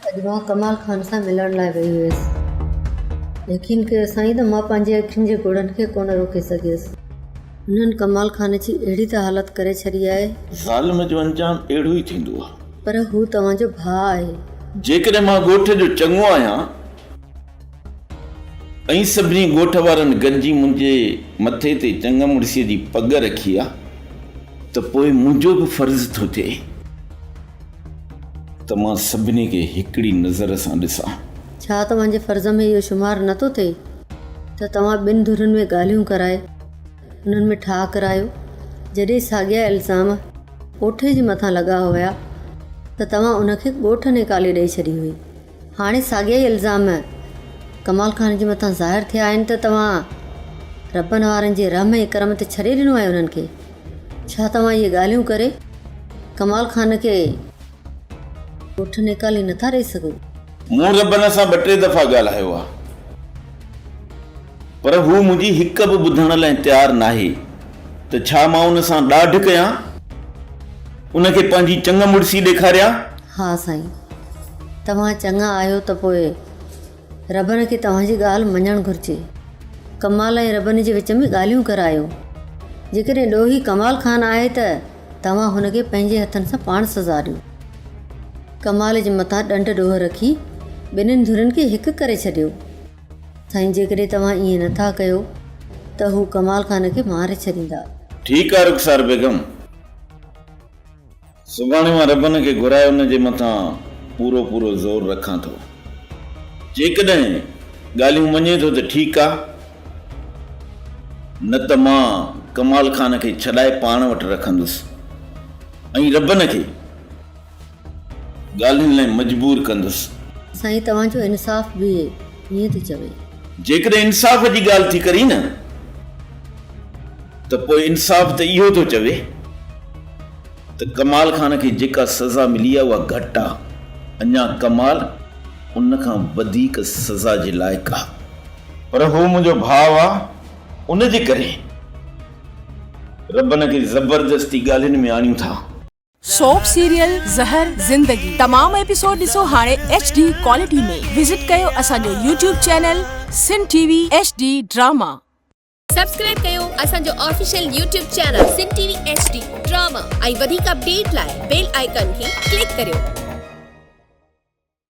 اڄ مان ڪمال خان سان ملڻ لاء وئي هيس. يقين ڪيو سائين ته مان پنهنجي اکين جي ڳوڙهن کي ڪونه روڪي سگهيس. انهن ڪمال خان جي اهڙي ته حالت ڪري ڇڏي آهي. ظالم جو انجام اهڙو ئي ٿيندو آهي. پر هو توهان جو ڀاء آهي. جيڪڏهن مان ڳوٺ جو چڱو آهيان ۽ سڀني ڳوٺ وارن گڏجي منهنجي مٿي تي چڱ مڙسيء جي پڳ رکي آ ته پوء منهنجو به فرض ٿو ٿئي ته مان سڀني کي هڪڙي نظر سان ڏسان. ڇا توهان جي فرض ۾ اهو شمار نه ٿو ٿئي ته توهان ٻن ڌرين ۾ ڳالهيون ڪرائي انهن ۾ ٺاهه ڪرايو؟ جڏهن ساڳيا الزام اوٺي جي مٿان لڳا هيا ته توهان ان کي ڳوٺ نيڪالي ڏئي ڇڏي هئي. هاڻي ساڳيا ئي الزام ڪمال خان جي مٿان ظاهر ٿيا آهن ته توهان ربن وارن جي رحم ۽ ڪرم تي ڇڏي ڏنو آهي انهن کي. ڇا توهان اهي ڳالهيون ڪري ڪمال خان کي ڳوٺ نيڪالي نٿا ڏئي سگهو؟ مون ربن سان ٻه ٽي دفعا ڳالهايو آهي پر هو منهنجي هڪ به ٻڌڻ لاء تيار ناهي ته ڇا مان ان سان ڏاڍ ڪيان؟ ان کي پنهنجي چڱ مڙسي ڏيکاريان؟ ها سائين توهان چڱا آهيو ته پوء ربن کي توهان جي ڳالهه مڃڻ گهرجي. ڪمال ۽ ربن جي وچ ۾ ڳالهيون ڪرايو. جيڪڏهن ڏوهي ڪمال خان آهي ته توهان هن کي پنهنجي هٿن سان پاڻ سزا ڏيو. ڪمال جي مٿان ڏنڊ ڏوهه رکي ٻنهين ڌرين کي هڪ ڪري ڇڏيو. سائين جيڪڏهن توهان ائين نه ٿا ڪيو ته هو ڪمال خان کي ماري ڇڏيندا. ٺيڪ آ رخسار بيگم. سڀاڻي مان ربن کي گهرائي ان جي مٿان پورو پورو زور رکان ٿو. جيڪڏهن ڳالهيون مڃي ٿو ته ٺيڪ آ، نه ته مان ڪمال خان کي ڇڏائي پاڻ وٽ رکندس ۽ ربن کي ڳالهين لاء مجبور ڪندس. سائين توهان جو انصاف به ائين ٿو چوي. جيڪڏهن انصاف جي ڳالهه ٿي ڪرين نه ته پوء انصاف ته اهو ٿو چوي ته ڪمال خان کي جيڪا سزا ملي آهي اها گهٽ آهي، اڃا ڪمال ان کان وڌيڪ سزا جي لائق آهي. پر هو منهنجو ڀاء آهي ان جي ڪري ربن کي زبردستي ڳالهين ۾ آڻيون ٿا. سوپ سيريل زهر زندگي تمام ايپيسوڊ ڏسو هاڻي ايڇ ڊي ڪوالٽي ۾ وزٽ ڪيو اسان جو YouTube channel Sindh T V H D drama. Subscribe ڪيو اسان جو official YouTube channel Sindh T V H D drama ۽ وڌيڪ اپڊيٽ لاء بيل آئيڪان کي ڪلڪ ڪريو.